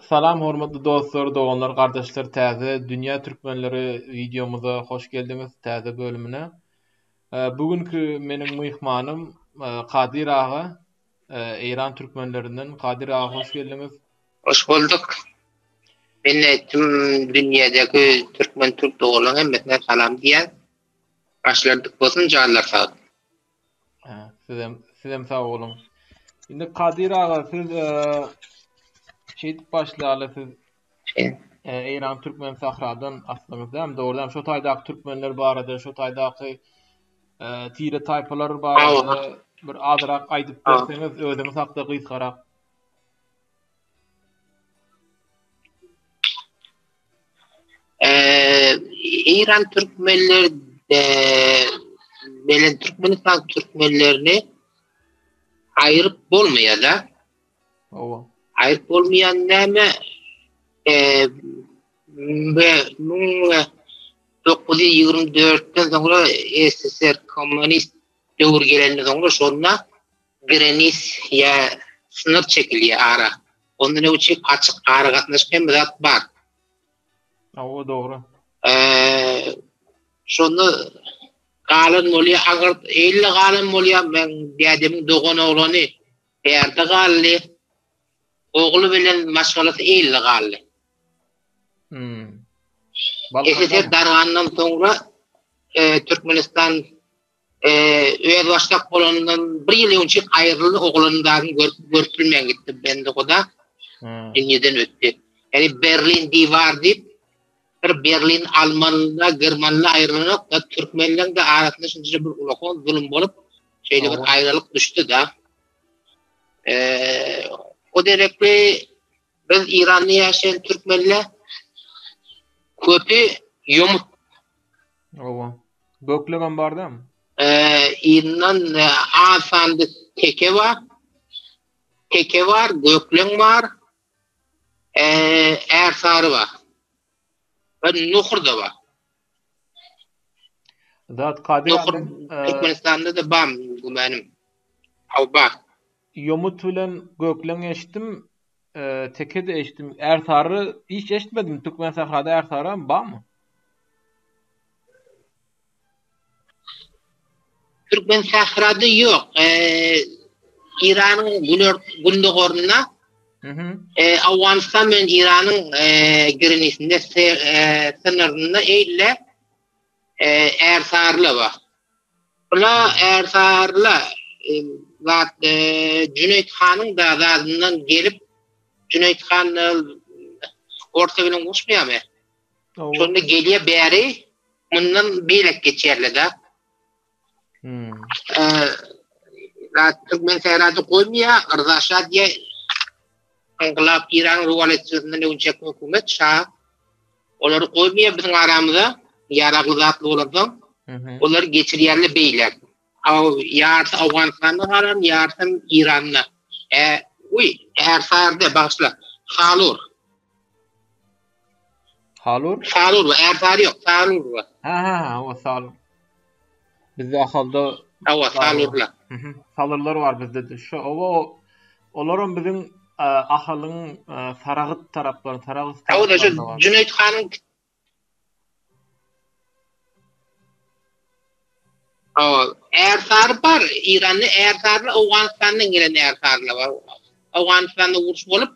Salam hormatly dostlar, doganlar, gardaşlar täze Dünýä Türkmenleri wideomyza hoş geldiňiz täze bölümine. Bu günki meniň myhmanym Kadyr aga, Eýran türkmenlerinden. Kadyr aga hoş geldiňiz. Hoş bulduk. Men tüm dünýädäki türkmen türk doganlaryň hemmesine salam diýýän. Başlar dik bolsun, janlar sag. Sizem sizem sag boluň. Indi Kadyr aga siz şeýdip başlaýaly siz Eýran Türkmen Sahradan aslyňyz dämi? Dogry dämi? Şo taýdaky türkmenler barada, şo taýdaky tire taýpalar barada bir azrak aýdyp berseňiz, özüňiz hakda gysgarak. Eýran türkmenler bilen Türkmenistan türkmenlerini aýryp bolmaýar da. Hawa. Aýryp bolmaýan näme? Ve 1924-den soňra SSR kommunist döwür gelenden soňra şonda Grenis ýa synyr çekilýär ara. Ondan öňçe açyk aragatnaşyk hemme zat bar. Hawa dogry. Eee şonda galan bolýar, agyr elle galan bolýar. Men dädemiň dogan oglany bärde galdy. Ogly bilen maşgalasy elle galdy. Hmm. SSR dargandan soňra e, Türkmenistan Özbaşdak bolanyndan bir ýyl öňçik aýryldy, ogluny dagy görüp, görüp bilmän gitdi Bendigoda. Dünýeden ötdi. Ýani Berlin diwar diýip, bir Berlin almanla, germanla aýrylanok da, türkmenleň de arasynda şunça bir ulakan zulum bolup, şeýle bir aýralyk düşdi da. Eee, o derekli biz Iranda ýaşaýan türkmenler köpi ýomut. Owa. Gökleňem bar dämi? Eee, yzyndan az sanly teke bar. Teke bar, gökleň bar. Eee, ärsary bar. We nohur da bar. Zat Kadyr Nohur Türkmenistanda da bar gümanym. Hawa bar. Ýomut bilen gökleň eşitdim, teke de eşitdim. Ärsary hiç eşitmedim. Türkmen sährada ärsaram barmy? Türkmen sährada ýok. Eýranyň gündogarynda Owganystan bilen Eýranyň grenisinde synyrynda eýle Ärsarly bar. Bula Ärsarly zat Jüneýt hanyň da zadyndan gelip Jüneýt han orta bilen uruşmaýarmy? Şonda gelýär bäri mundan beýlek geçýärler-de. Hmm. Zat Türkmen sährada goýmaýar, Rza şa diýe ynkylap Eýranyň rewolýusiýasyndan öňçeki hökümet şa olary goýmaýar biziň aramyza ýaragly zatly bolansoň olary geçirýärler beýläk. Ýarysy Owganystanda galan, ýarysam Eýranda. Ä, uý, Ärsarda, bagyşla, Halur. Halur? Salur we Ärsary ýok, Salur we. Ha ha ha, o Salur. Bizde Ahalda Hawa, Salurlar. Mhm. Salurlar bar bizde de. Şu oba olaram biziň Ahalyň Saragyt taraplary, Saragyt taraplary. Hawa, şu Jüneýt hanyň Hawa, Ärsary bar. Eýranda Ärsarly, Owganystandan gelen Ärsarly bar. Owganystanda uruş bolup,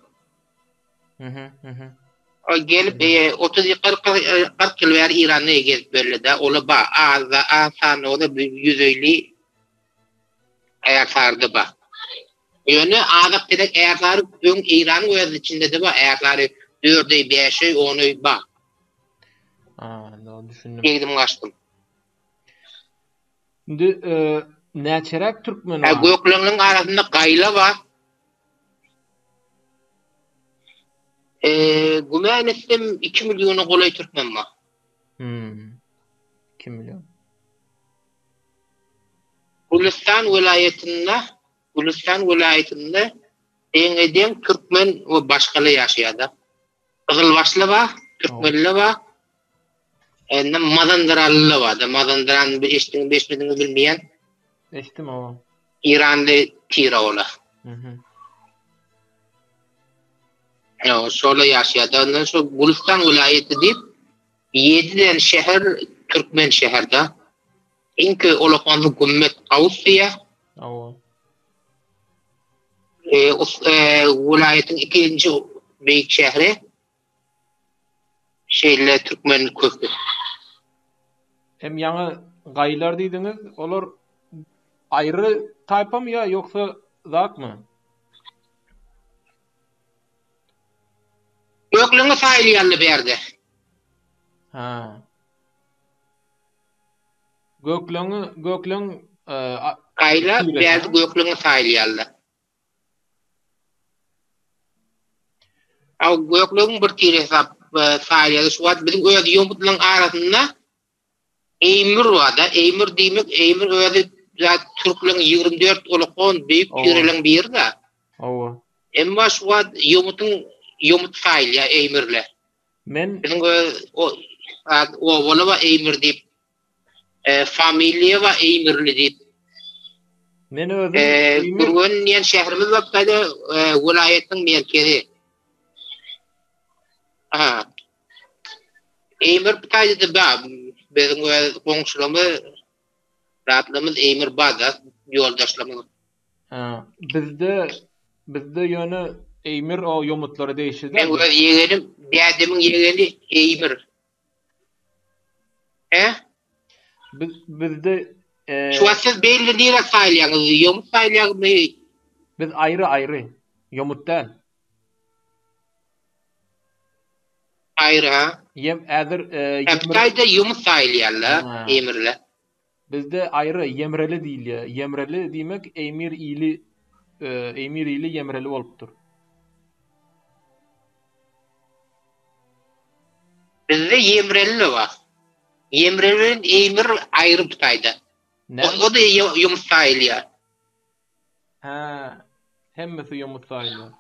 Mhm, mhm. O gelip e, 30 40 40 ýyl bäri Eýranda gezip berledi. Ola ba, az az sanly bolsa 150 Ärsarda ba. Ýöne azak gerek Ärsary öň Eýranyň öz içinde-de bar. Ärsary 4 öý, 5 öý, 10 öý bar. Ha, düşündim. Egdim gaçdym. Indi e, näçeräk türkmen bar? Gökleňliň arasynda gaýla bar. E, güman etsem 2 milliona golaý türkmen bar. Hmm. 2 million. Gülüstan welaýatynda Gülüstan welaýatynda deňe-deň türkmen we başgalar ýaşaýar-da. Gyzylbaşly bar, türkmenler bar. Indi Mazandaranly bar-da. Mazandaran bir eşitdiňmi, eşitmediňmi bilmeýän. Eşitdim hawa. Iranly tire olar. Mhm. Ýa, şola ýaşaýar. Ondan şu Gülüstan welaýaty diýip 7 däne şäher türkmen şäherde. Iňki olakanly Gümmet Gawus diýýär. Hawa. E, e, welaýatyň ikinji beýik şäheri. Şeýle türkmen köpi. Hem ýaňy gaýlar diýdiňiz, olar aýry taýpamy ýa ýoksa zatmy? Gökleňe saýylýanly bärde. Ha. Gökleňi, gökleň e, Gaýla bärde gökleňe saýylýanly. Aw gökleňiň bir tire hesap e, saýylýar. Şu wagt biziň öz ýomutlaryň arasynda Eýmir bar-da. Eýmir diýmek, Eýmir özi zat türkleriň 24 ulukon beýik tireleriň biri-de. Hawa. Emma şu wagt ýomutyň ýomut saýylýar Eýmirle. Men biziň öz o obaly bar Eýmir diýip. E, familiýa bar Eýmirli diýip. Men özüm e, Gürgen diýen şäherimiz bar, taýda e, welaýatyň merkezi. Aha. Eýmir taýda bar. Biziň öz goňşularymyz zatlarymyz Eýmir bar da, ýoldaşlarymyz. Ha, bizde bizde ýöne Eýmir o ýomutlara degişli däl. Men öz ýegenim, dädemiň ýegeni Eýmir. He? Biz bizde e, Şu wagt siz belli nire saýlaýaňyz? Ýomut saýlaýaňyzmy? Biz aýry-aýry. Ýomut däl. Aýry ha. Ýem äzir Hytaýda ýumut saýylýarlar, emirler. Bizde aýry ýemreli diýilýär. Ýemreli diýmek emir ili emir ili ýemreli bolupdyr. Bizde ýemreli bar. Ýemreli bilen emir aýry Hytaýda. O-da ýumut saýylýar. Hä, hemmesi ýomut saýylýar.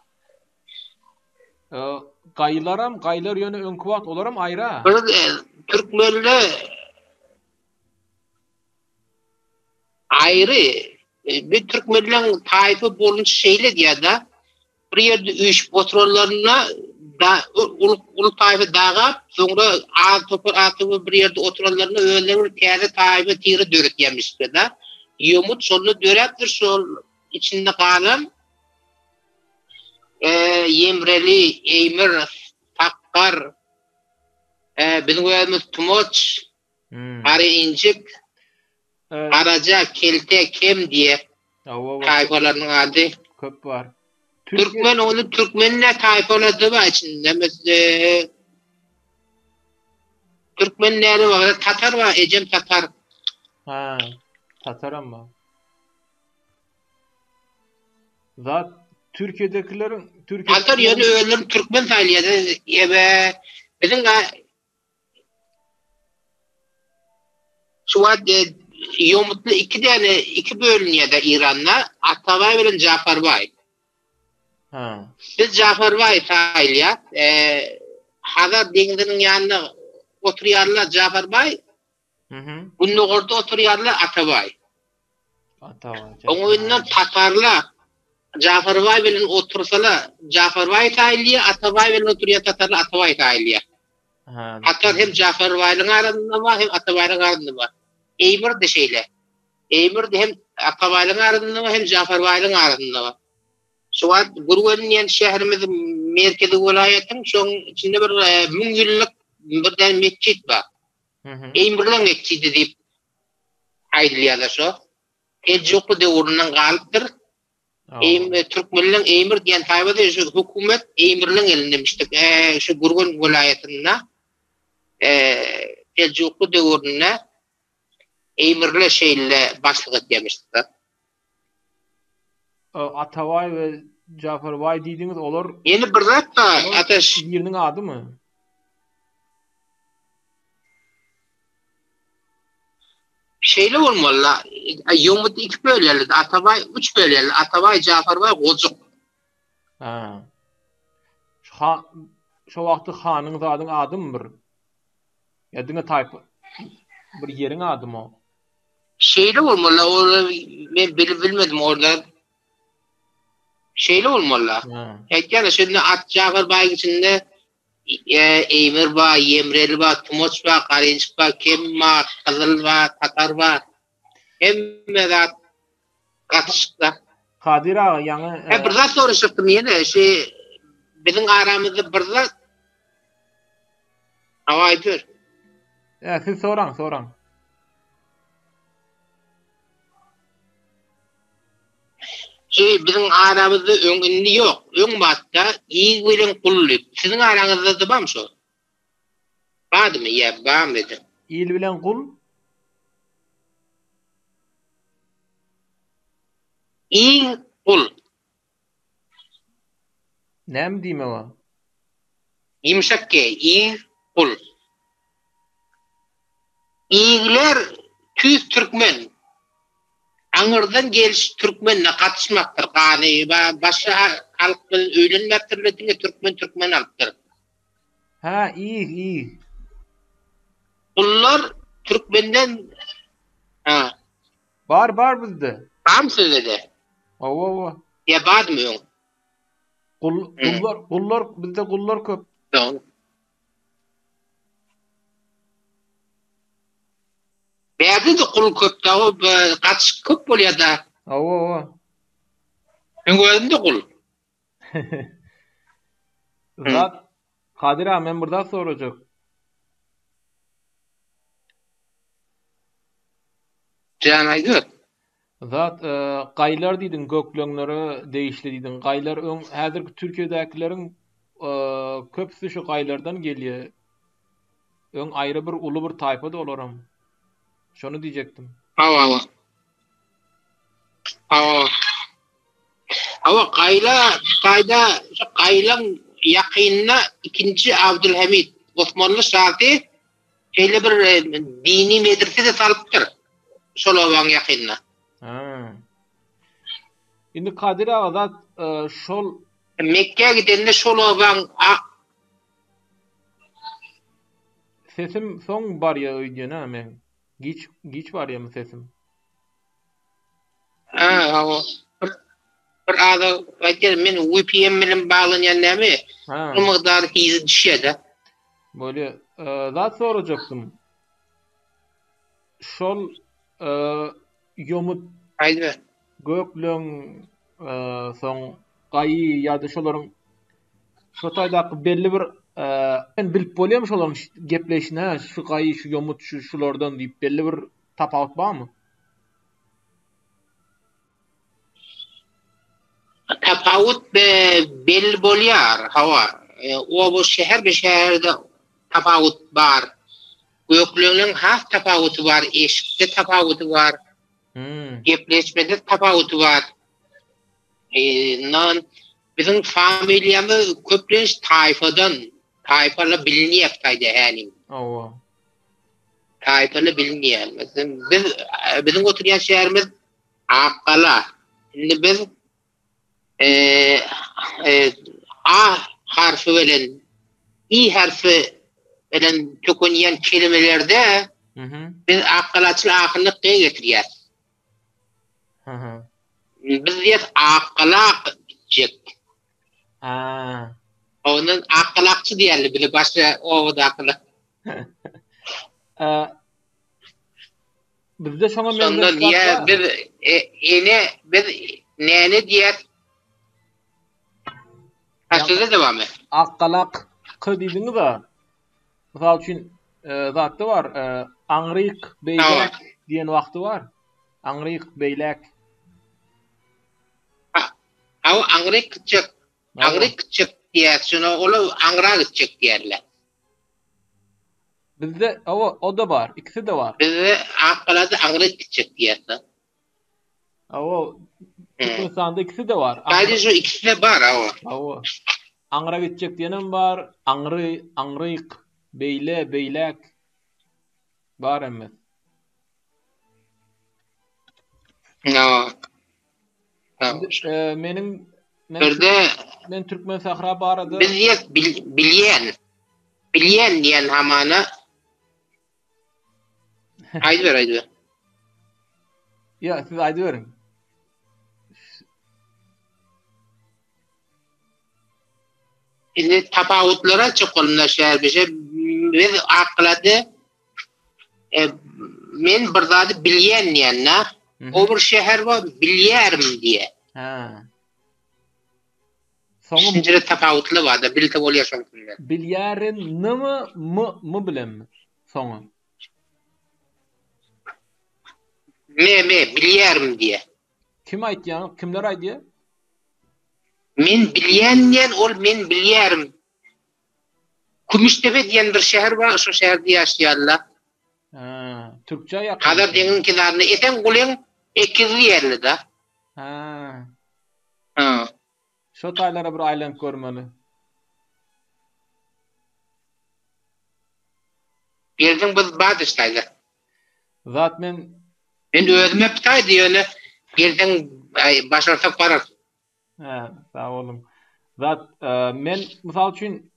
Gaýylaram, gaýylar ýöne öňki wagt olaram aýra. Bir e, türkmenle aýry e, bir türkmenleň taýpa bolunç şeýle diýýär-de, bir ýerde üýşüp oturanlarynda da uly uly taýpa dagap, soňra az topar az topar bir ýerde oturanlarynda özleri bir täze taýpa tire döretýärmişler-de. Ýomut şonda döräpdir, şol içinde galan e, Ýemreli, Eýmir, Sakgar, e, biziň özümiz Tumoç, hmm. Gary Injik, Garaja, Kelte, Kem diýe taýpalarynyň ady. Köp bar. Türkmen ony türkmen ne taýpalary bar içinde. Mesela Türkmen näle bar? Tatar bar, ejem tatar. Ha, tataram bar. Zat Türkiýedekileriň Türkiýe Tatar ýöne özlerini türkmen saýlaýar. Ebe biziň Şu wagt e, ýomutly iki däne iki bölünýär-de Iranda, Atabaý bilen Jafarbaý. Ha. Biz Jafarbaý saýylýar. E, Hazar deňziniň ýanynda oturýarlar Jafarbaý. Mhm. Gündogarda oturýarlar Atabaý. Atabaý. Oňa tatarlar Jafarbaý bilen otursalar Jafarbaý saýylýar, Atabaý bilen oturýan tatarlar Atabaý saýylýar. Tatar hem Jafarbaýlyň arasynda bar, hem Atabaýlyň arasynda bar. Eýmir-de şeýle. Eýmir-de hem Atabaýlyň arasynda bar, hem Jafarbaýlyň arasynda bar. Şu wagt Gürgen diýen şäherimiz merkezi welaýatyň, şoň içinde bir 1000 ýyllyk bir däne metjit bar. Eýmirleň metjidi diýip aýdylýar-da şo. Seljukly döwründen galypdyr. Eým türkmenleň Eýmir diýen taýpasy şu hökümet Eýmirleň elindemişdik. E, şu Gürgen welaýatynda e, Seljukly döwründe Eýmirle şeýle başlyk etýärmişdir. Atabaý we Jafarbaý diýdiňiz, olar Ýene bir zat bar, Ataş. Biriniň adymy? Şeýle bolmaly-la, ýomut iki bölýärler, Atabaý üç bölýärler, Atabaý, Jafarbaý, Gojuk. Ha. Şu ha şo wagty hanyň zadyň adymy bir? Ýa diňe taýpa bir ýeriň adymy o? Şeýle bolmaly, ol men bilip bilmedim orada. Şeýle bolmaly. Aýtýan şunda at Jafar baýyň içinde Eýmir bar, Ýemreli bar, Tumaç bar, Garynjyk bar, Kem bar, Gyzyl bar, Tatar bar. Hemme zat gatyşykda. Kadyr aga ýaňy He bir zat soraşypdym ýene şi biziň aramyzda bir zat Hawa aýdyber. Ýa siz soraň, soraň. Şi biziň aramyzda öň indi ýok. Öň batda ig bilen gul diýip. Siziň araňyzda-da barmy şo? Bardymy ýa barmydy? Il bilen gul? Ig gul. Näme diýmek o? Ýumşak G, ig gul. Igler tüýs türkmen. Aňyrdan geliş türkmenine gatyşmakdyr gany başga halk bilen öýlenmäpdirler diňe türkmen türkmen alypdyr. Hä ig ig. Gullar türkmenden ha. Bar bar bizde. Barmy sizdede? Hawa hawa. Ýa bardymy öň? Gul gullar gullar bizde gullar köp. Dogry. Bärde-de gul köp da, o gatyşyk köp bolýar-da. Hawa, hawa. Meň özüm-de gul. Zat, Kadyr aga, men bir zat sorajak. Jan aýdyber. Zat, gaýlar diýdiň, gökleňlere degişli diýdiň. Gaýlar öň häzirki Türkiýedäkileriň köpüsi şu gaýlardan gelýär. Öň aýry bir uly bir taýpady olaram. Şony diýjekdim. Hawa, hawa. Hawa. Hawa, gaýla, gaýda, şu gaýlaň ýakynynda ikinji Abdülhamid, Osmanly şasy şeýle bir e, dini medrese-de salypdyr. Şol obaň ýakynynda. Ha. Indi Kadyr aga zat e, şol Mekgä gidende şol obaň Sesim soň barýa öýdýän-ä meň. Giç giç barýamy sesim? Ha, hawa. Bir, bir ada aýtýan men VPN bilen baglanýan näme? Ha. Bir mukdar yzy düşýär-de. Bolýa. E, zat sorajakdym. Şol e, ýomut Aýdyber. Gökleň soň gaýy ýa-da şolaryň şo taýdaky belli bir men bilip bolýarmy şolaryň gepleýşine şu gaýy şu ýomut şu şulardan diýip belli bir tapawut barmy? Tapawut belli bolýar hawa. Oba şäher bir şäherde tapawut bar. Gökleňleň has tapawuty bar, eşikde tapawuty bar. Hmm. Gepleşmede tapawuty bar. Nan biziň familiýamyz köplenç taýfadan, taýfalar bilinýär taýda hälim. Hawa. Taýfalar bilinýär. Meselem, biz biziň oturýan şäherimiz Akgala. Indi biz e, e, A harfy bilen I harfy bilen tökünýän kelimelerde biz akgalaçyl ahyryna G getirýäs. Biz diýýäs akgala gitjek. Ha. Ondan akgalakçy diýerli bile başga obadakylar. Bizde şoňa meňzeş Şonda diýýär biz e, ene biz näne diýýär. Ha söze dowam et. Akgalak k diýdiňiz-a. Mysal üçin e, zatda bar, e, aňryk beýläk diýen wagty bar. Aňryk beýläk. Ha, aňryk gitjek. Aňryk gitjek diýýär. Şona olar aňra gitjek diýerler. Bizde hawa o-da bar, ikisi-de bar. Bizde Akgalada aňryk gitjek diýýärler. Hawa, Türkmenistanda ikisi-de bar. Gaýdy şu ikisi-de bar, hawa. Hawa. Aňra gitjek diýenem bar, aňry, aňryk, beýle, beýläk bar hemmesi. Hawa. Meniň men Birde men Türkmen sahra barada Biz diýek bilýän. Bilýän diýen hamana. Aýdyber, aýdyber. Ýa, siz aýdyberiň. Indi tapawutlara aýtjak bolumda şäher biz Akgalada e, men bir zady bilýän diýende, o bir şäher bar bilýärim diýe. Ha. Soňy Düşünjede tapawutly bar da bilse bolýar şoň bilen. Bilýärin nymy m m bilenmi soňy? Me me bilýärim diýe. Kim aýtýar? Kimler aýdýar? Men bilýän diýen ol men bilýärim. Kümüşdepe diýen bir şäher bar, şo şäherde ýaşaýarlar. Ha, türkçe ýakyn. Hazar deňiziň kenarynda Esengulyň ekizi ýerli-de. Ha. Ha. Şo taýlara bir aýlanyp görmeli. Geldiň biz bardyş taýda. Zat men Men özüm hep taýda ýöne gelseň başarsak bararys. Hä, sag boluň. Zat men mysal üçin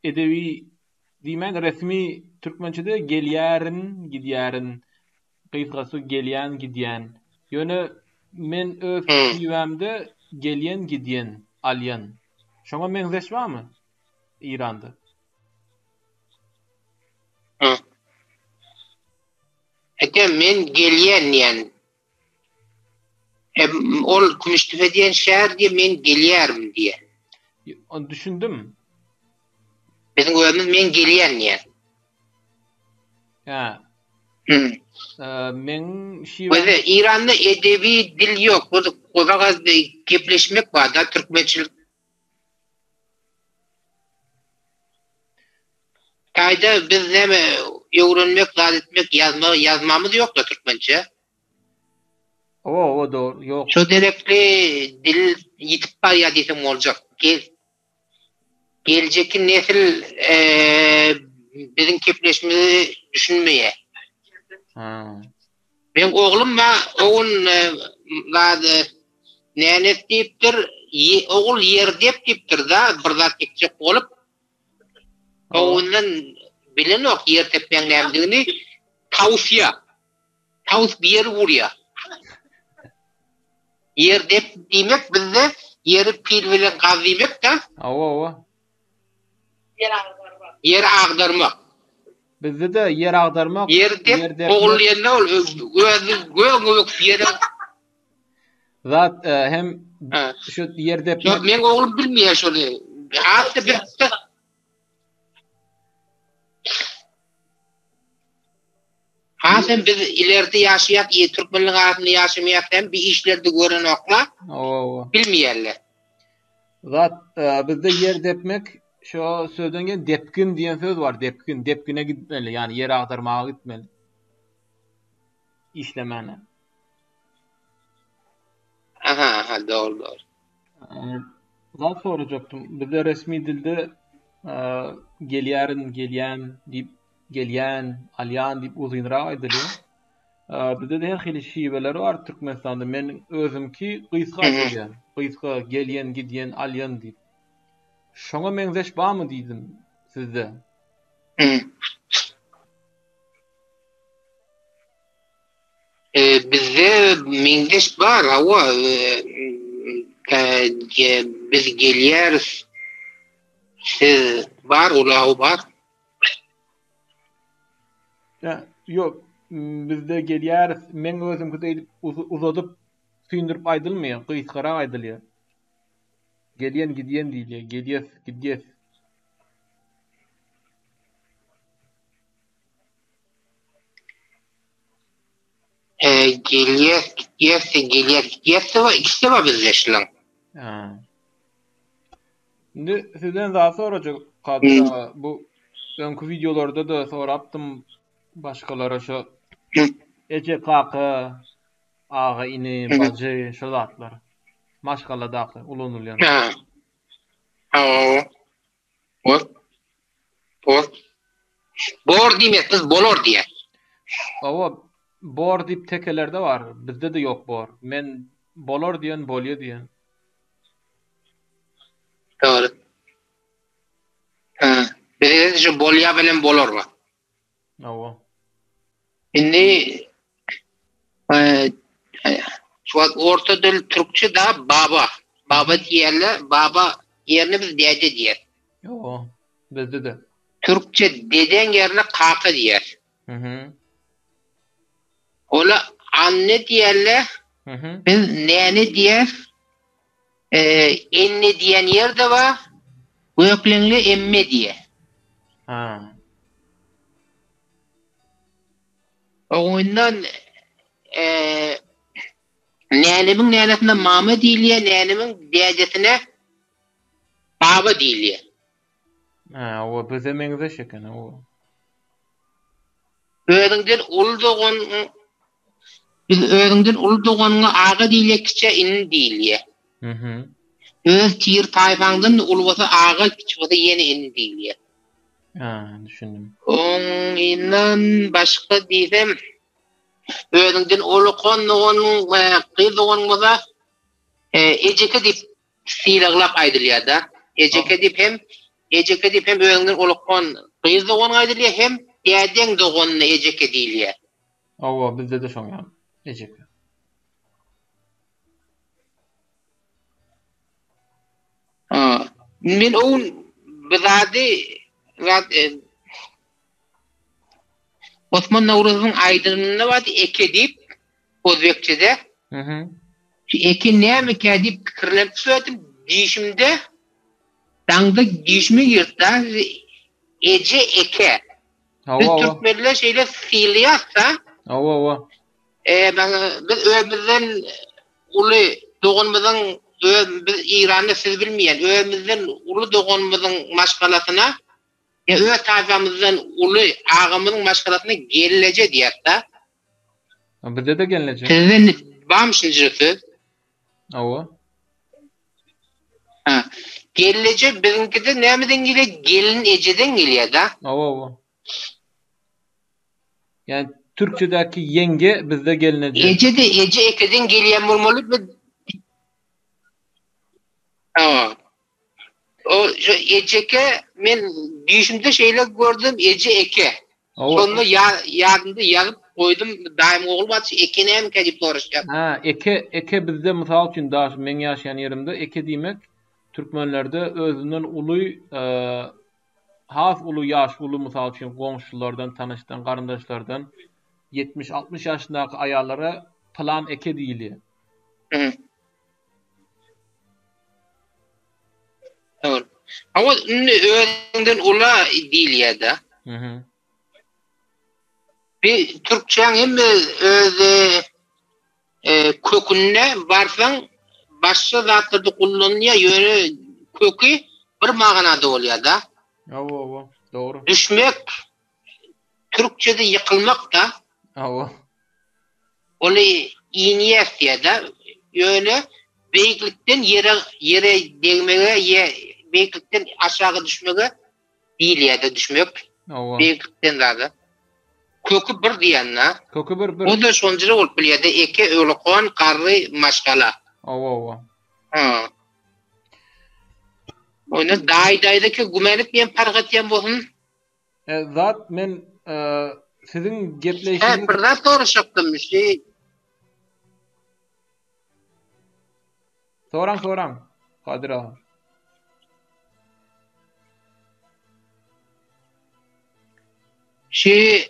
edebi diýmän resmi türkmençede gelýärin, gidýärin Gysgasy gelýän gidýän. Ýöne men öz şiwämde gelýän gidýän alýan. Şoňa meňzeş barmy Iranda? Eke men gelýän diýen. Ol Kümüşdepe diýen şäher diýe men gelýärim diýe. Ony düşündim. Biziň özümiz men gelýän diýen. Hä. Meň şiwäm. Bizde Iranda edebi dil ýok. Bu gozagaz gepleşmek bar-da türkmençilik. Taýda biz näme öwrenmek, zat etmek, ýazma, ýazmamyz ýok-da türkmençe. Owa, owa dogry, ýok. Şo derekli dil ýitip barýar diýseň boljak. Gel Geljekki nesil biziň kepleşimizi düşünmeýär. Ha. Meň oglum ba o gün zat nänet diýipdir, ogul ýer dep diýipdir da, bir zat ekjek bolup. O günden bilenok ýer depmeň nämedigini, tawsiýa. Tawus bir ýeri urýar. Ýer dep diýmek bizde ýeri pil bilen gaz diýmek-de. Hawa, hawa. Ýer agdarmak. Ýer agdarmak. Bizde-de ýer agdarmak, ýer dep, ogul diýende ol özi gögüň öküp ýere. Zat hem şu ýer depmek. Meň oglum bilmeýär şony. Has-da bilse. Hasam biz ileride ýaşaýak, i türkmenliň arasynda ýaşamaýak hem bir işlerde görenoklar. Hawa. Bilmeýärler. Zat bizde ýer depmek şo sözden gelen depgin diýen söz bar, depgin, depgine gitmeli, ýagny ýer agdarmaga gitmeli. Işlemäne. Aha, aha, dogry, dogry. Zat sorajakdym. Bizde resmi dilde gelýärin, gelýän diýip, gelýän, alýan diýip uzynrak aýdylýar. Bizde-de her hili şiweler bar Türkmenistanda. Men özümki gysga aýdylýar. Gysga gelýän, gidýän, alýan diýip. Şoňa meňzeş barmy diýdim sizde? Bizde meňzeş bar, hawa, biz gelýäris, siz bar, ulagy bar. Ýok, bizde gelýäris, meň özümki diýip uzadyp, süýndürip aýdylmaýar, gysgarak aýdylýar. Gelýän, gidýän diýilýär, gelýäs, gidýäs. Gelýäs, gitýäs, gelýäs, gitýäs de bar, ikisi de bar bizde şulaň. Ha. Indi sizden zat sorajak Kadyr aga, bu öňki wideolarda-da sorapdym başgalara şo eje kaka, aga ini, bajy şo zatlar. Maşgaladaky ulanylýan. Ha. Hawa. Bor. Bor. Bor diýmek biz bolar diýýär. Hawa, bor diýip tekelerde bar, bizde-de ýok bor. Men bolar diýen, bolýa diýen. Dogry. Ha, bizde şu bolýa bilen bolar bar. Hawa. Indi şu wagt orta dil türkçe da baba. Baba diýerler, baba. ýerine biz däde diýýäs. Ýo, bizde-de. Türkçe dedeň ýerine kaka diýýäs. Mhm. Ola anne diýerler. Mhm. Biz näne diýýäs. E, enne diýen ýer-de bar. Gökleňli emme diýýär. Ha. Oňundan e, nänemiň nänesine mama diýilýär, nänemiň dädesine baba diýilýär. Ha, o bize meňzeş eken, o. Özüňden uly dogan biz özüňden uly doganyňa aga diýilýär, kiçä ini diýilýär. Mhm. Öz tir taýpaňdan uly bolsa aga, kiçi bolsa ýene ini diýilýär. Ha, düşündim. Oňyndan başga diýsem, özüňden ulukan doganyň, e, gyz doganyň bolsa, e, ejeke diýip sylaglap aýdylýar-da. Ejeke diýip hem, ejeke diýip hem özüňden ulukan gyz doganyňa aýdylýar, hem dädeň doganyna ejeke diýilýär. Hawa, bizde-de şoň ýaly. Ejeke. Ha, men o gün bir zady zat e, Osman Nowruzowyň aýdymynda bardy eke diýip özbekçede. Mhm. Şu eke nämekä diýip pikirlenip söyledim. Düýşümde daňda düýşüme girdi. Eje eke. Biz türkmenler şeýle sylaýarsa. Hawa, hawa. E, ben, biz özümizden uly doganymyzyň öz biz Eýranda siz bilmeýän özümizden uly doganymyzyň maşgalasyna ýa öz taýpamyzdan uly agamyzyň maşgalasyna gelneje diýýäs-de. Bizde-de gelneje. Sizde barmy şunça söz? Hawa. Ha. Gelneje biziňkide nämeden gelýär? Gelin ejeden gelýär-de. Hawa, hawa. Yani Türkçedäki ýeňge bizde gelneje. Eje de eje ekeden gelýän bolmaly. Biz Ha. O şu ejeke men düýşümde şeýle gördüm eje eke. Şonda ýa ýadymda ýazyp goýdum daýymyň ogly bar şu eke nämika diýip soraşýar. Ha, eke eke bizde mysal üçin daş meň ýaşaýan ýerimde eke diýmek türkmenlerde özünden uly has uly ýaş uly mysal üçin goňşulardan tanyşdan garyndaşlardan 70 60 ýaşyndaky aýallara pylan eke diýilýär. Dogry. Hawa indi özüňden ula diýilýär-de. Mhm. Bir türkçäň hemme öz e, kökünde barsaň başga zatlarda kullanylýar, ýöne köki bir maganada bolýar-da. Hawa, hawa, dogry. Düşmek türkçede ýykylmak-da. Hawa. Ony inýäs diýýär-de, ýöne beýiklikden ýere ýere degmege ýa beýiklikden aşaga düşmege diýilýär-de düşmek. Hawa. Beýiklikden zada. Köki bir diýende. Köki bir bir. O-da şonjyra bolup bilýär-de, eke, ölukan, garry, maşgala. Hawa, hawa. Ha. Onda daýy daýza güman etmeýän parh etýän bolsun. E, zat men e, siziň gepleýşiňiz He, bir zat soraşakdym, şey. Soraň, soraň. Kadyr aga. Şi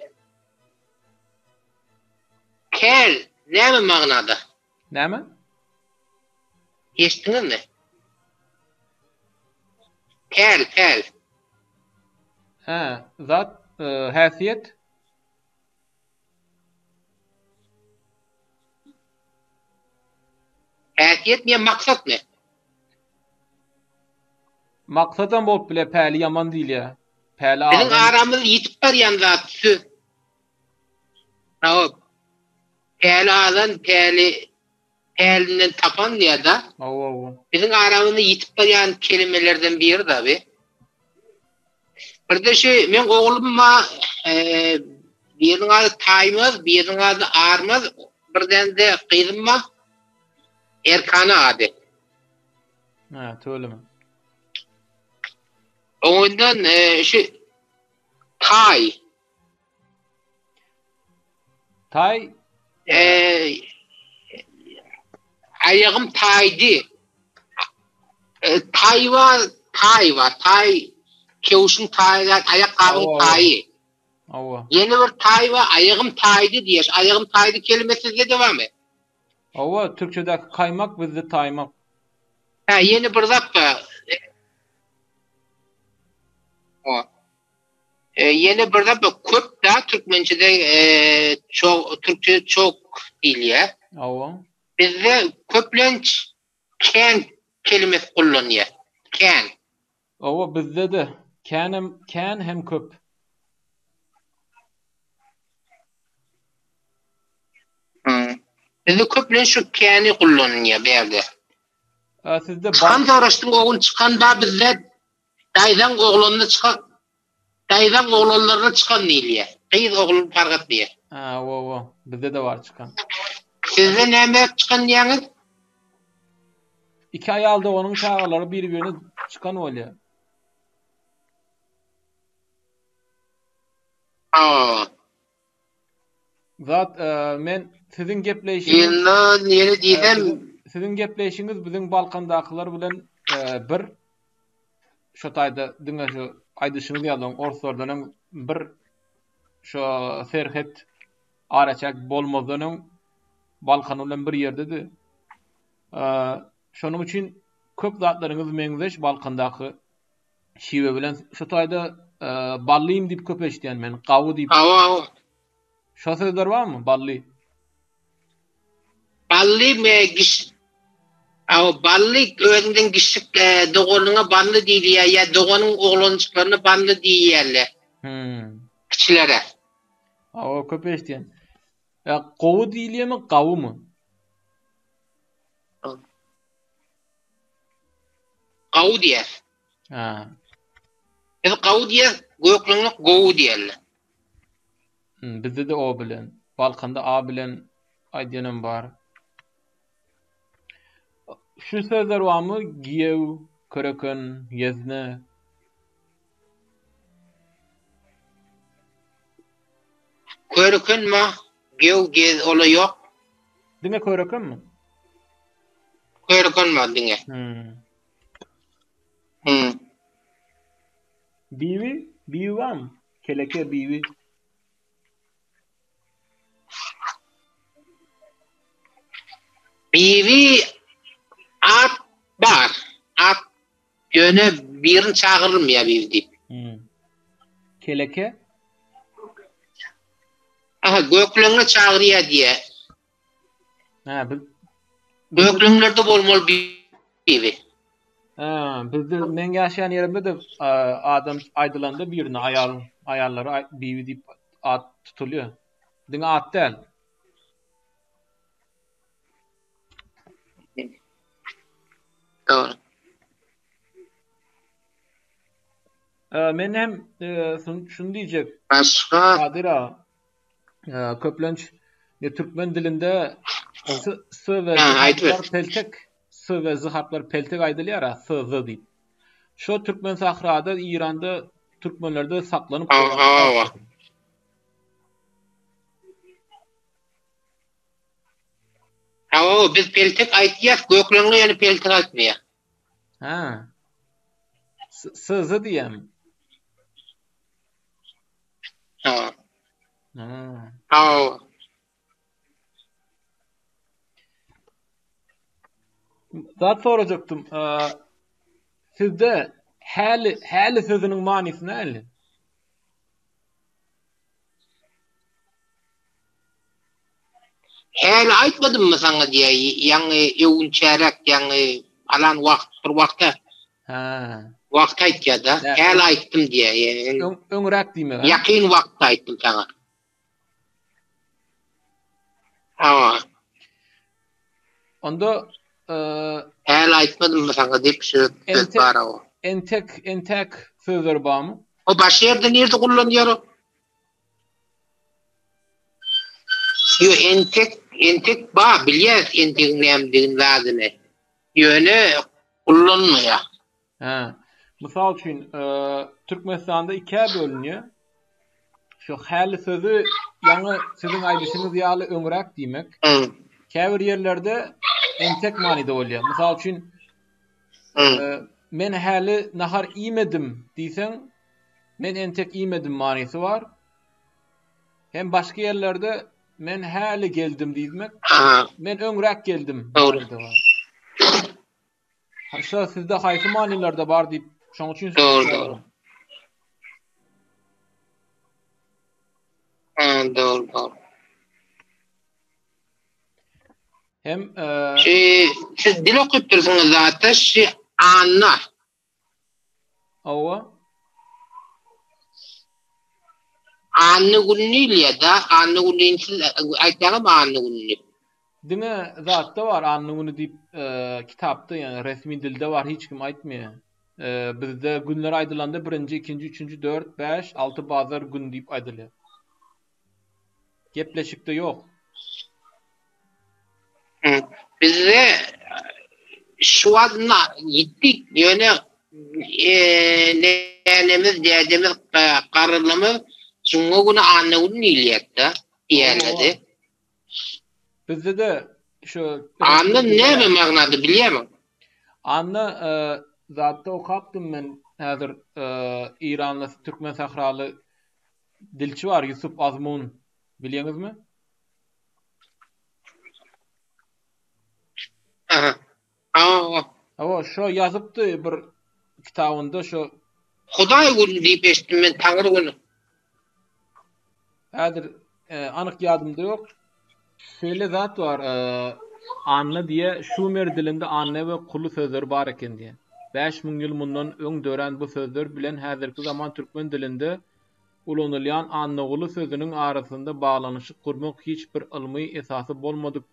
Kel näme magnada? Näme? Eşitdiňizmi? Päl, päl. Hä, zat, e, häsiýet. Häsiýetmi ýa maksatmy? Maksadam bolup biler, päli ýaman diýilýär. Päli Biziň aramyzda ýitip barýan zat söz. Hawa. Päli azan, päli pälinden tapan diýýär-da. Hawa, hawa. Biziň aramyzda ýitip barýan kelimelerden biri-da bi. Birde şu meň oglum ba, e, biriniň ady Taýmaz, biriniň ady Armaz, birden-de gyzym ba, Erkana ady. Ha, tüweleme. Oňundan e, şu Taý Taý Eee aýagym taýdy. Taý bar, taý bar. Taý kewşiň taýy zat, aýakgabyň taýy. Hawa. Ýene bir taý bar, aýagym taýdy diýýär. Aýagym taýdy kelimesi sizde-de barmy? Hawa, türkçedäki kaýmak bizde taýmak. Hä, ýene bir zat bar. Hawa. Ýene bir zat bar, köp da türkmençede çok, türkçede çok diýilýär. Hawa. Bizde köplenç Kän kelimesi kullanýar. Kän. Hawa bizde-de känem kän hem köp. Bizde köplenç şu käni kullanylýar bärde. A sizde Çykan soraşdyň ogul çykan ba bizde daýzaň oglanyna çykan daýzaň oglanlaryna çykan diýilýär. Gyz ogul park etmeýär. Ha, hawa, bizde-de bar çykan. Sizde näme çykan diýýäňiz? Iki aýal doganyň çagalary bir-birine çykan bolýar. Ha. Zat, e, men siziň gepleýşiňiz Ýene ýene diýsem, siziň gepleýşiňiz biziň Balkandakylar bilen e, bir şo taýda diňe şu aýdyşyňyz ýaly orslardan öň bir şo serhet araçäk bolmazdan öň Balkan bilen bir ýerdedi. E, şonuň üçin köp zatlaryňyz meňzeş Balkandaky şiwe bilen şu taýda e, ballym diýip köp eşidýän men, gawy diýip. Hawa, hawa. Şo sözler barmy? Bally. Bally me giş Aw bally özüňden giçjik e, doganyňa bally diýilýär ýa doganyň oglanjyklaryna bally diýýärler. Hmm. Kiçilere. Hawa, köp eşidýän. Ýa gowy diýilýärmi, gawymy? Gawy diýýär. Ha. Biz gawy diýýäs, gökleňlik gowy diýerler. Hmm, bizde-de o bilen. Balkanda a bilen aýdýanam bar. Şu sözler barmy? Giýew, köreken, ýezne. Köreken ma, gew, gez ola ýok. Diňe körekenmi? Köreken bar diňe. Hmm. Hmm. Bibi? Bibi barmy? Keleke bibi. Bibi at bar. At ýöne birini çagyrylmaýar bibi diýip. Hmm. Keleke? Aha, gökleňe çagyrýar diýýär. Ha, biz Gökleňlerde bolmaly bibi. Ha, bizde men ýaşaýan ýerimde de adam aýdylanda birine aýal aýallara bibi diýip at tutulýar. Diňe at däl. Dogry. Men hem şuny diýjek. Başga Kadyr aga, Köplenç türkmen dilinde s, s we z harplar peltek, s we z harplar peltek aýdylýar, s, z diýip. Şo türkmen sahrada, Iranda türkmenlerde saklanyp Hawa. Hawa, biz peltek aýtýas, gökleňler ýöne peltek aýtmaýar. Ha. S, z diýýärmi? Ha. Ha. Ha. Zat sorajakdym. Sizde häli häli sözüniň manysy näli? Häli aýtmadymmy saňa diýä, ýaňy öwünçäräk, ýaňy alan wagt bir wagta. Hä. Wagt aýtýar-da. Häli aýtdym diýä. Öň öňräk diýmek. Ýakyn wagtda aýtdym saňa. Hawa. Onda Häli aýtmadymmy saňa diýip şu söz bar o. Entek, entek sözleri barmy? O başga ýerde nirde kullanýar o? Ýo entek, entek bar, bilýäs entegiň nämedigini zadyny. Ýöne ullanmaýar. Hä. Mysal üçin, Türkmenistanda ikä bölünýär. Şu häli sözi ýaňy siziň aýdyşyňyz ýaly öňräk diýmek. Käbir ýerlerde entek manyda bolýar. Mysal üçin, Men häli nahar iýmedim diýseň, men entek iýmedim manysy bar. Hem başga ýerlerde men häli geldim diýmek, men öňräk geldim manyda bar. Şo sizde haýsy manylarda bar diýip, şoň üçin Dogry, dogry. Ha, dogry, dogry. Hem Şu siz dil okypdyrsyňyz zatda şu Anna. Hawa. Anna günü diýilýär-de, Anna günü siz aýtýaňyzmy Anna günü? Diňe zatda bar Anna günü diýip kitapda ýagny resmi dilde bar hiç kim aýtmaýar. Bizde günler aýdylanda birinji, ikinji, üçünji, dört, bäş, alty bazar gün diýip aýdylýar. Gepleşikde ýok. Bizde şu wagt ýitdik ýöne nenemiz, dädemiz, garrylarymyz juma güni, anna güni diýilýärdi-de, diýerlerdi. Bizde-de şu Anna näme magnada bilýärmiň? Anna zatda okapdym men häzir Eýranly türkmen sähraly Dilçi bar Ýusup Azmun bilýäňizmi? Aha. Hawa. Hawa, şo ýazypdy bir kitabynda şo Hudaý güni diýip eşitdim men Taňry güni. Häzir anyk ýadymda ýok. Şeýle zat bar, Anna diýe şumer dilinde Anna we kuly sözleri bar eken diýe. 5000 ýyl mundan öň dörän bu sözler bilen häzirki zaman türkmen dilinde ulanylýan Annaguly sözüniň arasynda baglanyşyk gurmak hiç bir ylmy esasy bolmadyk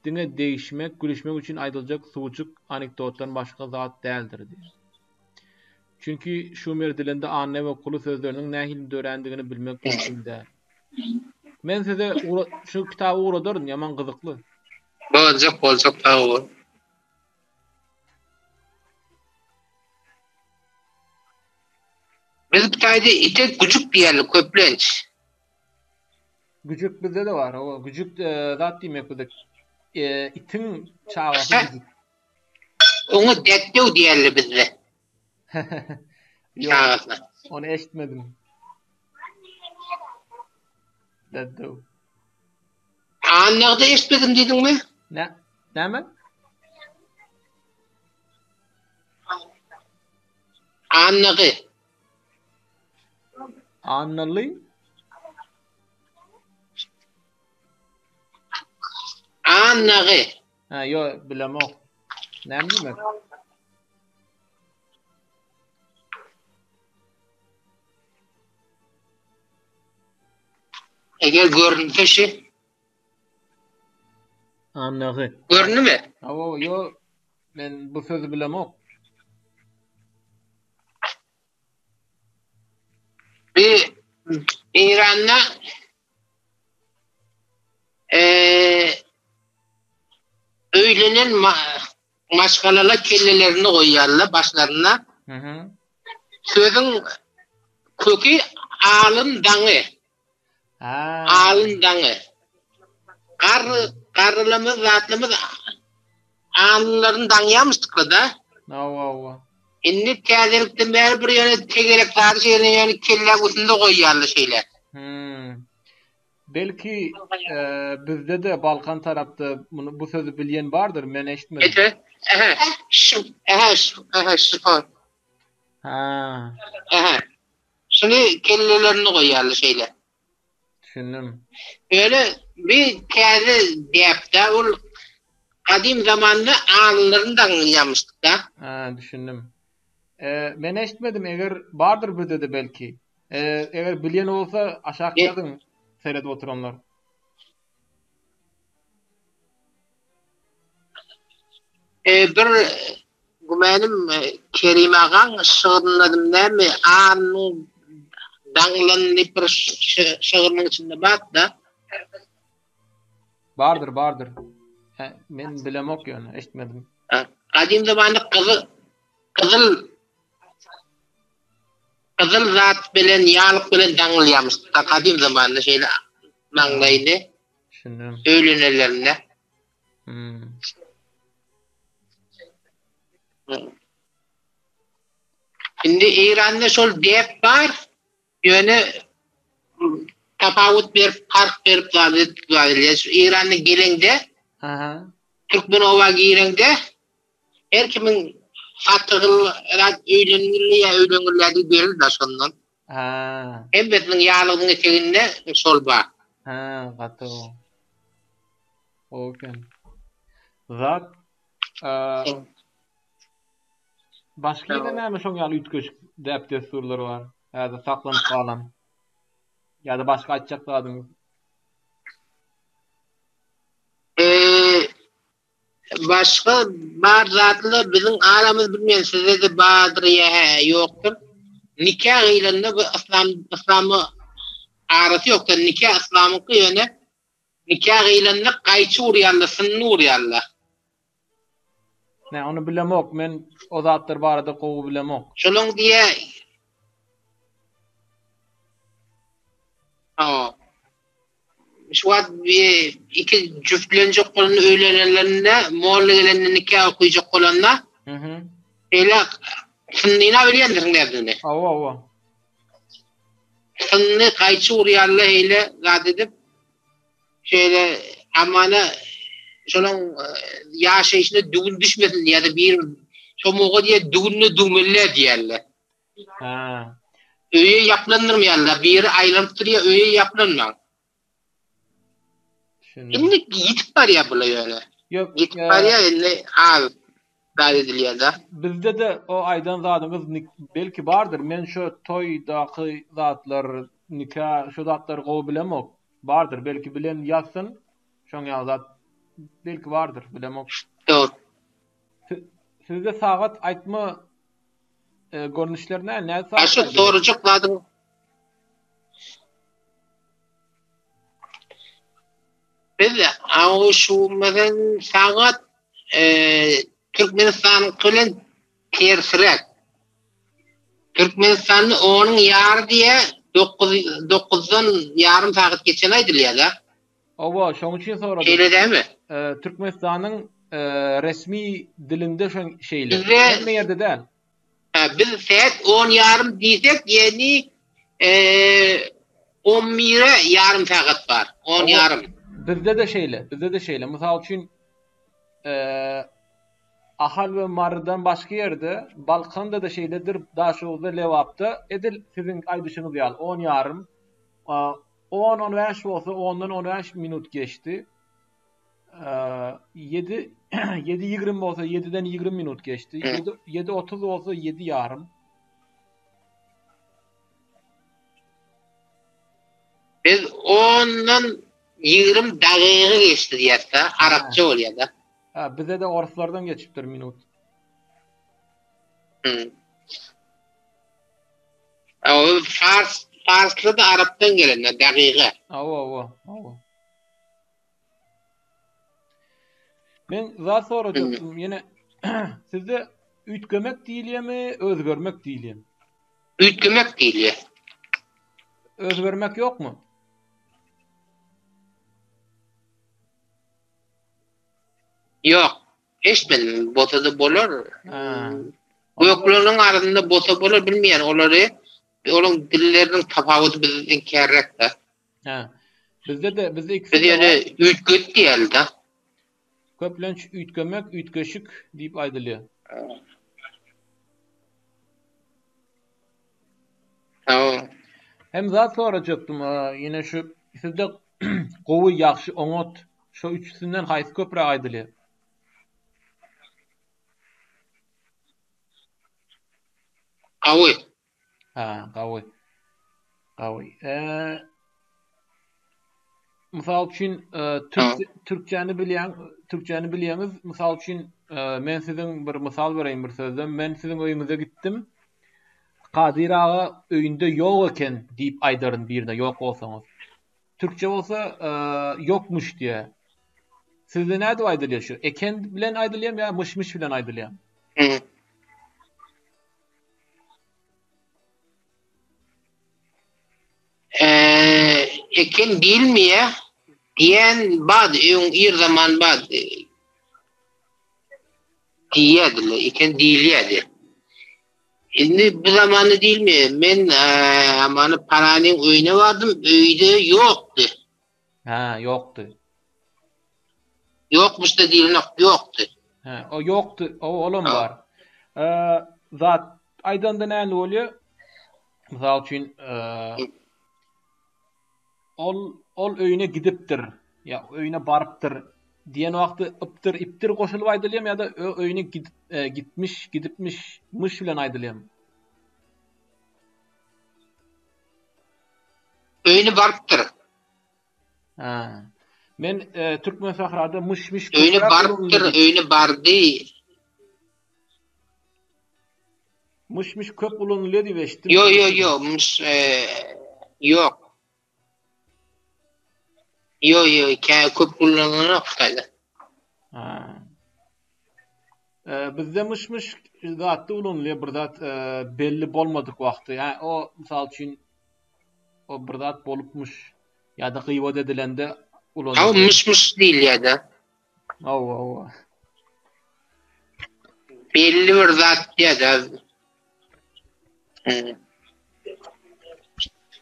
diňe degişmek, gülüşmek üçin aýdyljak suwjuk anekdotdan başga zat däldir diýýär. Çünki şumer dilinde Anna we kuly sözleriniň nähili dörändigini bilmek mümkin däl. Men size şu kitaby ugradaryn, ýaman gyzykly. Boljak, boljak, sag bol. Biz bu taýda ite güjük diýerlik köplenç. Güjük bizde-de bar. O güjük e, zat diýmek bizde. E, itiň çagasy güjük. Oňa dätdew diýerler bizde. Ýok. Çagasyna. Ony eşitmedim. Dätdew. Annagda eşitmedim diýdiňmi? Ne? Näme? Annagy. Annaly? Annagy. Ha, ýok, bilemok. Näme diýmek? Eger görünse şi. Annagy. Göründimi? Hawa, ýok. Men bu sözi bilemok. Bir Eýranda eee öýlenen maşgalalar kellelerini goýýarlar başlaryna. Mhm. Sözüň köki alyn daňy. Alyn daňy. Garry, garrylarymyz, zatlarymyz alynlaryny daňýarmyşdyklar-da. Hawa, hawa. Indi täzelikden bäri bir ýöne tegelek zady şeýle ýöne kelläň üstünde goýýarlar şeýle. Hmm. Belki bizde-de Balkan tarapda muny bu sözi bilýän bardyr, men eşitmedim. Ete, ähä, şu, ähä, şu, ähä, şu. Ha. Ähä. Şuny kellelerini goýýarlar şeýle. Düşündim. Ýöne bir täze däp-dä ol gadym zamanda alynlaryny daňylýarmyşdyk-da. Ha, düşündim. E, men eşitmedim, eger bardyr bizde-de belki. E, eger bilýän bolsa aşak ýazyň seredip oturanlar. E, bir gümänim Kerim agaň şygrynadym näme Alnyň daňlan diýip bir şygrynyň içinde bar-da. Bardyr, bardyr. He, men bilemok ýöne, eşitmedim. Gadym zamanda gyzyl gyzyl gyzyl zat bilen ýalyk bilen daňylýarmyş. Gadym zamanda şeýle maňlaýyny. Düşündim. Öýlenelerinde. Hmm. Indi Eýranda şol däp bar, ýöne tapawut berip, parh berip zat edilýär. Şu Eýranda geleňde, türkmen oba gireňde her kimiň satygyl zat öýlenildi ýa öýlenilýär belli da şondan. Ha. Hemmesiniň ýaglygynyň eteginde şol bar. Ha, gaty gowy. Gowy eken. Zat Başga ýerde näme şoň ýaly üýtgeşik däp-dessurlar bar? Häzir saklanyp galan. Ýa-da başga aýtjak zadyňyz? Eee başga bar zatlar biziň aramyz bilmeýän sizde-de bardyr ýa ýokdur. Nika gyýlanda bu yslam yslama arasy ýokdur. Nika yslamyňky ýöne nika gyýlanda gaýçy urýarlar, synny urýarlar. Ne ony bilemok men o zatlar barada gowy bilemok. Şolaň diýe Hawa. Şu wagt bir iki jüftlenjek bolanda öýlenenlerinde molla gelende nika okuyjak bolanda Mhm. Şeýle synnyna bilýändirsiň nädini. Hawa hawa. Synny gaýçy urýarlar heýle zat edip. Şeýle amana şolaň ýaşaýşyna düwün düşmesin diýýär-de bir şomuga diýýär düwünde düwmeli diýýärler. Ha. Öýe ýaplandyrmaýarlar. Biri aýlanyp durýar, öýe ýaplanmaň. Indi ýitip barýar bular ýöne. Ýok, ýitip barýar indi az zat edilýär-de. Bizde-de o aýdan zadyňyz belki bardyr. Men şo toýdaky zatlar, nika, şo zatlary gowy bilemok. Bardyr belki bilen ýazsyn şoň ýaly zat belki bardyr bilemok. Dogry. Sizde sagat aýtma görnüşleri näme? Nädip sagat? Şu sorajak zadyň Biz aw şu mesen sagat Türkmenistanyňky bilen tersräk. Türkmenistanda onuň ýary diýä, dokuzdan ýarym sagat geçen aýdylýar-da. Hawa, şoň üçin soradym. Şeýle dälmi? Türkmenistanyň resmi dilinde şoň şeýle. Hemme ýerde däl. Hä, biz saat on ýarym diýsek, ýagny on bire ýarym sagat bar. On ýarym. Bizde-de şeýle, bizde-de şeýle. Mysal üçin, Ahal we Marydan başga ýerde, Balkanda-da şeýledir, Daşoguzda, Lebapda edil siziň aýdyşyňyz ýaly on ýarym, on, on bäş bolsa ondan on bäş minut geçdi. Ýedi, ýedi ýigrimi bolsa ýediden ýigrimi minut geçdi. Ýedi, ýedi otuz bolsa ýedi ýarym. Biz ondan 20 dagygy geçdi diýýäs-de, arapça bolýar-da. Ha, bize-de orslardan geçipdir minut. Hmm. O fars, farsly da arapdan gelen, dagygy. Hawa, hawa, hawa. Men zat sorajakdym, ýene sizde üýtgemek diýilýärmi, özgermek diýilýärmi? Üýtgemek diýilýär. Özgermek ýokmy? Ýok. Eşitmedim. Bolsa-da bolar. Gökleriniň arasynda bolsa bolar bilmeýän olary. Olaryň dilleriniň tapawudy bizden kärräk-de. Hä. Bizde-de bizde ikisi. Biz ýöne üýtget diýeli-de. Köplenç üýtgemek, üýtgeşik diýip aýdylýar. Hawa. Hem zat sorajakdym, ýene şu sizde gowy, ýagşy, oňat şo üçüsinden haýsy köpräk aýdylýar? Gawy. Ha, gawy. Gawy. Eee Mysal üçin, e, türk, türkçäni bilýän, türkçäni bilýäňiz. Mysal üçin, e, men siziň bir mysal bereýin bir sözlem. Men siziň öýüňize gitdim. Kadyr aga öýünde ýok eken diýip aýdaryn birine ýok bolsaňyz. Türkçe bolsa, e, ýokmuş diýe. Sizde nädip aýdylýar şu? Eken bilen aýdylýarmy ýa myş-myş bilen aýdylýarmy? Eken diýilmeýär. Diýen bady, öň ir zaman bady. Diýýärdiler, eken diýilýärdi. Indi bu zamanda diýilmi? Men amany Paranyň öýüne bardym, öýde ýokdy. Hä, ýokdy. Ýokmuş da diýilenok, ýokdy. Hä, o ýokdy, o olam bar. Zat aýdanda näli bolýar? Mysal üçin, ol ol öýüne gidipdir ýa öýüne barypdyr diýen wagty ypdyr, ipdir goşulyp aýdylýarmy ýa-da öýüne gidip gitmiş, gidipmiş, myş bilen aýdylýarmy? Öýüne barypdyr. Ha. Men e, Türkmen sahrada myş-myş Öýüne barypdyr, öýüne bardy. Myş-myş köp ulanylýar diýip eşitdim. Ýo ýo ýo, myş e, ýok. Ýo ýo, kä köp ulanylanok Hytaýda. Ha. E, bizde myş-myş zatda ulanylýar bir zat e, belli bolmadyk wagty. Ýa o mysal üçin o bir zat bolupmyş ýa-da gybat edilende ulanylýar. Hawa, myş-myş diýilýär-de. Hawa, hawa. Belli bir zat diýýär-de.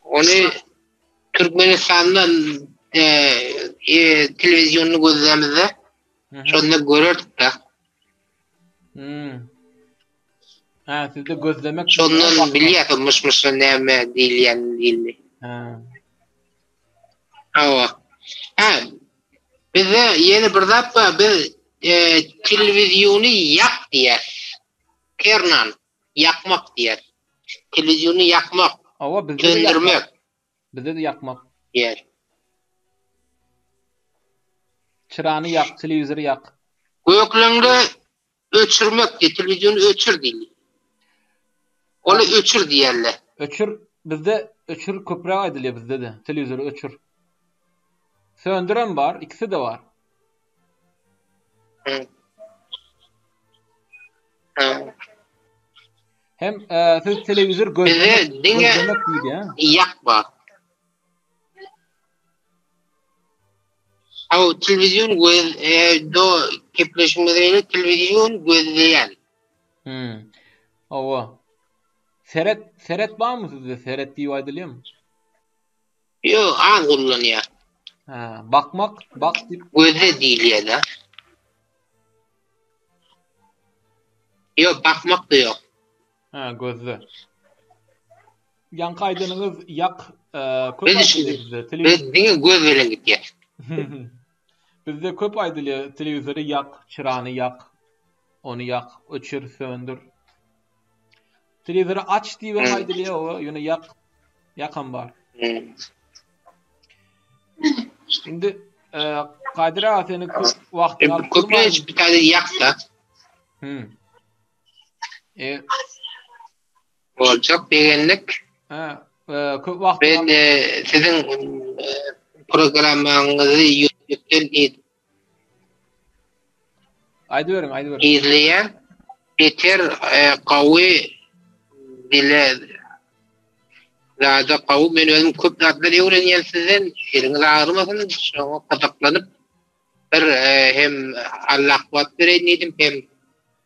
Ony Türkmenistanda e, e, telewizyonyny gözlämizde şonda görerdik-de. Hmm. Ha, sizde gözlemek Şondan bilýär myş-myşa näme diýilýän diýildi. Ha. Hawa. Ha. Bizde ýene bir zat bar, biz e, telewiziony ýak diýýäs. Kernan ýakmak diýýäs. Telewiziony ýakmak. Hawa, bizde de ýakmak. Bizde de ýakmak. Diýýär. Çyrany ýak, telewizory ýak. Gökleňde Öçürmek diýip, telewiziony öçür diýilýär. Ony öçür diýerler. Öçür, bizde öçür köpräk aýdylýar bizde-de, telewizory öçür. Söndürem bar, ikisi-de bar. Hem siz telewizor gözlemek, gözlemek diýilýär. Ýak bar. Haw, telewizion göz e, do gepleşigimiz eýle telewizion gözleýän. Hmm. Hawa. Seret, seret barmy sizde? Seret diýip aýdylýarmy? Ýok, az ullanýar. Ha, bakmak, bak diýip. Gözle diýilýär-de. Ýok, bakmak da ýok. Ha, gözle. Ýaňky aýdanyňyz ýak köp aýdylýar bizde. Biz diňe göz bilen gitýär. Bizde köp aýdylýar telewizory ýak, çyrany ýak, ony ýak, öçür, söndür. Telewizory aç diýip hem aýdylýar, o ýöne ýak ýakam bar. Indi Kadyr aga seni köp wagtyňy alyp Köplenç bir tane ýak-da. Hmm. E, Boljak begendik. Ha, e, köp wagt Ben e, siziň e, programmaňyzy YouTube-den Aýdyberiň, aýdyberiň. Izleýän beter e, gawy dile zada gawy men özüm köp zatlar öwrenýän sizden eliňiz agyrmasyn şoňa gyzyklanyp Bir hem Allah kuwwat bereýin diýdim, hem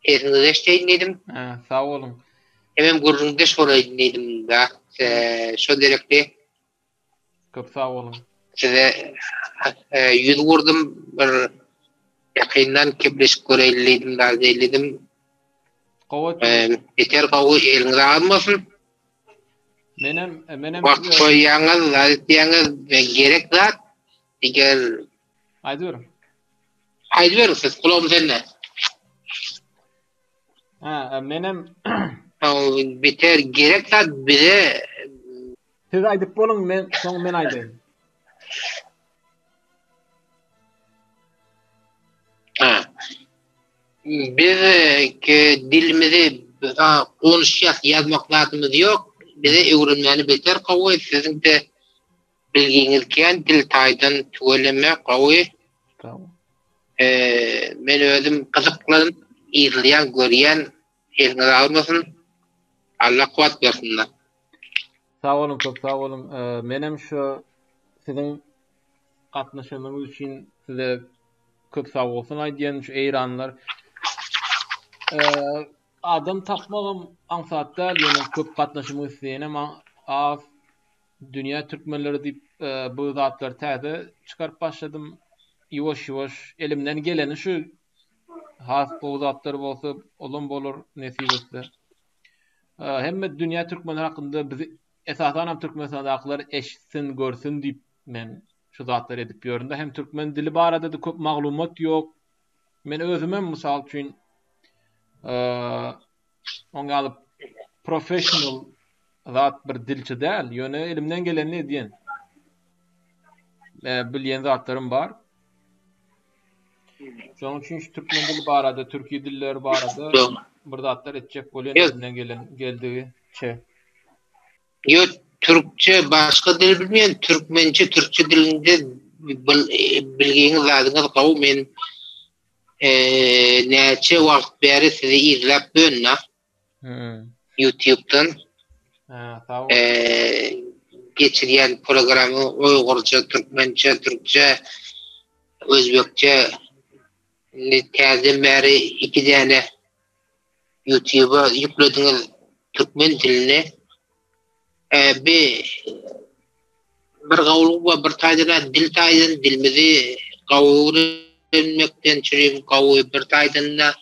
sesiňizi eşdeýin diýdim. Hä, sag boluň. Hemem gürrüňdeş bolaýyn diýdim da. Şo derekli. Köp sag boluň. Size ýüz gurdum, bir ýakyndan gepleşip göreýin diýdim, da diýdim. Gowy. Beter gowy, eliňiz agyrmasyn. Menem, menem Wagt goýýaňyz, zat etýäňiz, gerek zat. Eger Aýdyberiň. Aýdyberiň siz, gulagym sende. Ha, menem beter gerek zat bize Siz aýdyp boluň, men soň men aýdaýyn. Ha. Biz ke dilimizi konuşýas, ýazmak zatymyz ýok. Bize öwrenmäni beter gowy, siziň de Bilgiňiz kän dil taýdan tüweleme gowy. Men özüm gyzyklanyp yzlaýan görýän eliňiz agyrmasyn Allah kuwwat bersin. Sag boluň köp sag boluň menem şu siziň gatnaşanyňyz üçin size köp sag bolsun aýdýan şu eýranlar. Adam tapmagam aňsat däl, ýöne köp gatnaşmak isleýänem az. Dünýä türkmenleri diýip bu zatlary täze çykaryp başladym. Ýuwaş-ýuwaş elimden geleni şu has gowy zatlar bolsa olam bolar nesip etse. Hemme dünýä türkmenleri hakynda bizi esasanam Türkmenistandakylar eşitsin, görsün diýip men şu zatlary edip ýörün-de. Hem türkmen dili barada-da köp maglumat ýok. Men özümem mysal üçin oň ýaly professional zat bir dilçi däl, ýöne elimden gelenini edýän. Bilýän zatlarym bar. Şonuň üçin şu türkmen dili barada, türki dilleri barada bir zatlar etjek bolýan elimden gelen geldigi çe. Ýok, türkçe başga dil bilmeýän, türkmençe, türkçe dilinde bilgiňiz zadyňyz gowy men näçe wagt bäri sizi izläp bönna. Ýutubdan. Ha, sag bol. Geçirýän programy uýgurça, türkmençe, türkçe, özbekçe indi täzeden bäri iki däne Ýutuba ýüklediňiz türkmen dilini. Bi bir gowulygy bar, bir taýdan dil taýdan dilimizi gowy öwrenmekden çürim gowy, bir taýdan-da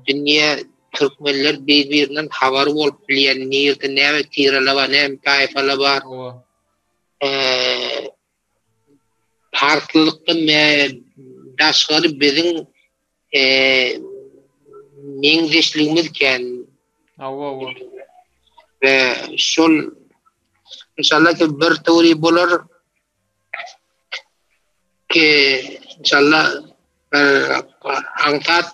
dünýä türkmenler bir-birinden habary bolup bilýär, nirde näme tireler bar, näme taýfalar bar. Parslylykdan daşgary biziň meňzeşligimiz kän. Hawa, hawa. We şol inşallah ki bir töwri bolar ki inşallah bir aňsat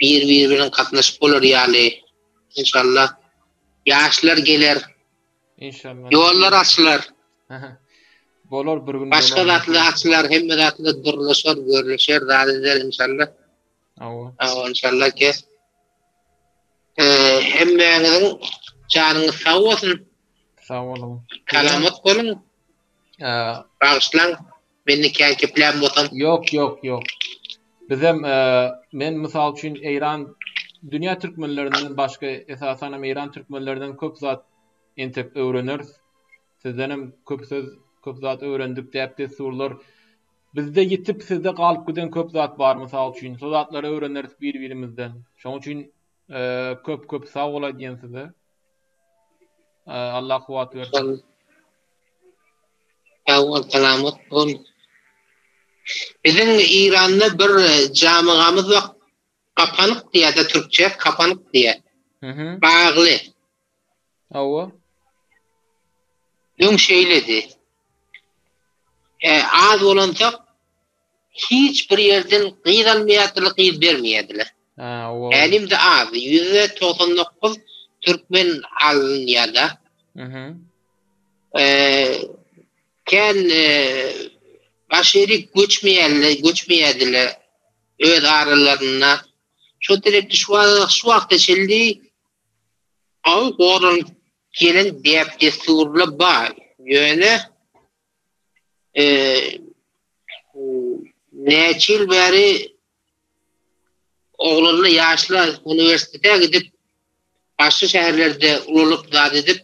bir-biri bilen gatnaşyp bolar ýaly inşallah ýaşlar geler. Inşallah. Ýollar açylar. Bolar bir gün. Başga zatlar açylar, hemme zatlar durlaşar, görleşer, zat eder inşallah. Hawa. Hawa inşallah ki. Eee hemmäňiziň janyňyz sag bolsun. Sag boluň. Salamat boluň. Eee bagyşlaň. Meni kän keplän bolsam. Ýok, ýok, ýok. Bizem men mysal üçin Eýran dünýä türkmenlerinden başga esasanam Eýran türkmenlerinden köp zat entek öwreneris. Sizdenem köp söz, köp zat öwrendik, däp-dessurlar. Bizde ýitip, sizde galyp giden köp zat bar mysal üçin. Şo zatlary öwreneris bir-birimizden. Şoň üçin köp köp sag bol aýdýan size. Allah kuwwat bersin. Sag bol, salamat bol. Biziň Eýranda bir jamygamyz bar, Kapanyk diýýär-de türkçe, kapanyk diýýär. Bagly. Hawa. Öň şeýledi. E, az bolansoň hiç bir ýerden gyz almaýardylar, gyz bermeýärdiler. Ha, hawa. Älimde az, 99% türkmen alynýar-da. Mhm. E, kän e, başga ýere göçmeýärler, göçmeýärdiler öz aralarynda. Şo derek şu şu wagta çenli Gowy goranyp gelen däp-dessurlar bar, ýöne näçe ýyl bäri oglanlar, ýaşlar uniwersitete gidip, başga şäherlerde ulalyp zat edip,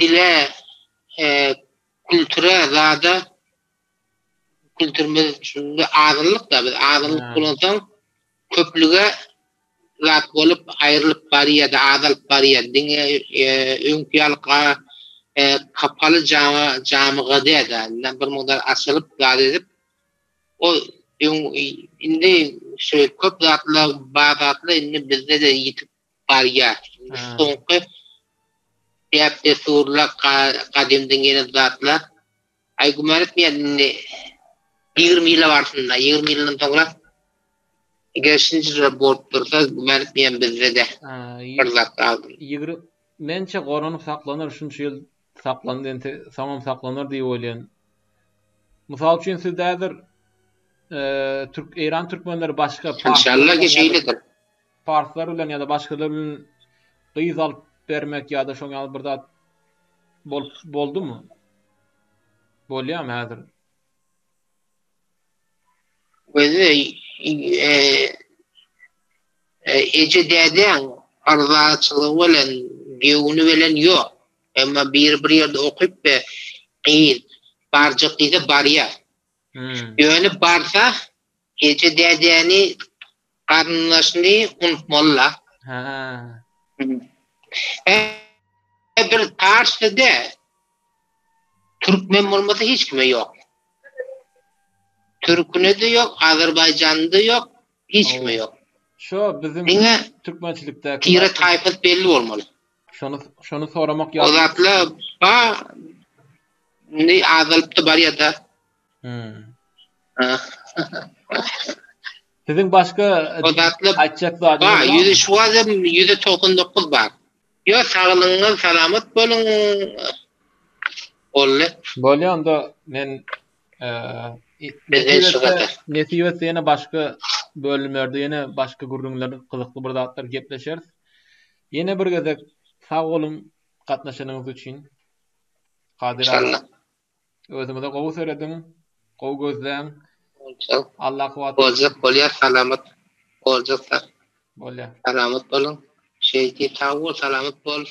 dile, kültüre, zada kültürimiz şunda azynlyk-da biz azynlyk bolansoň köplüge zat bolup aýrylyp barýar-da azalyp barýar. Diňe öňki ýaly kapaly jama jamyga däl-de indi bir mugdar açylyp zat edip o öň indi şu köp zatlar bar zatlar indi bizde-de ýitip barýar. Indi soňky däp-dessurlar gadymdan gelen zatlar Aý güman etmeýän indi 20 ýyla barsyn-da, 20 ýyldan soňra eger şinjire bolup dursa güman etmeýän bizde-de bir zat galdy. 20 mençe goranyp saklanar şunça ýyl saklandy indi soňam saklanar diýip oýlaýan. Mysal üçin siz häzir türk Eýran türkmenleri başga Inşallah ki şeýledir. Parslar bilen ýa-da başgalar bilen gyz alyp bermek ýa-da şoň ýaly bir zat bolup boldumy? Bolýarmy häzir? Özi e, Eje dädäň yrzaçylygy bilen, göwni bilen ýok. Emma biri bir ýerde okyp we gyz barjak diýse barýar. Ýöne barsa eje dädäni garyndaşyny unutmaly-la. Hä. Bir parsy-da türkmen bolmasa hiç kime ýok. Türküne-de ýok, azerbaýjanyda ýok, hiç kime ýok. Şo biziň Diňe türkmençilikdäki tire taýpasy belli bolmaly. Şony şony soramak ýa. O zatlar ba indi azalypdy barýada. Hmm. Siziň başga o zatlar aýtjak zadyňyz bar. Ýüze şu wagtam 199 bar. Ýok saglygyňyz salamat boluň. Boldy. Bolýa onda men Nesip etse ýene başga bölümlerde ýene başga gürrüňler gyzykly bir zatlar gepleşeris. Ýene bir gezek sag boluň gatnaşanyňyz üçin. Kadyr aga. Özüňize gowy serediň, gowy gözläň. Allah kuwwat. Boljak bolýar salamat boljak. Bolýar. Salamat boluň. Şeýdi sag bol, salamat bol.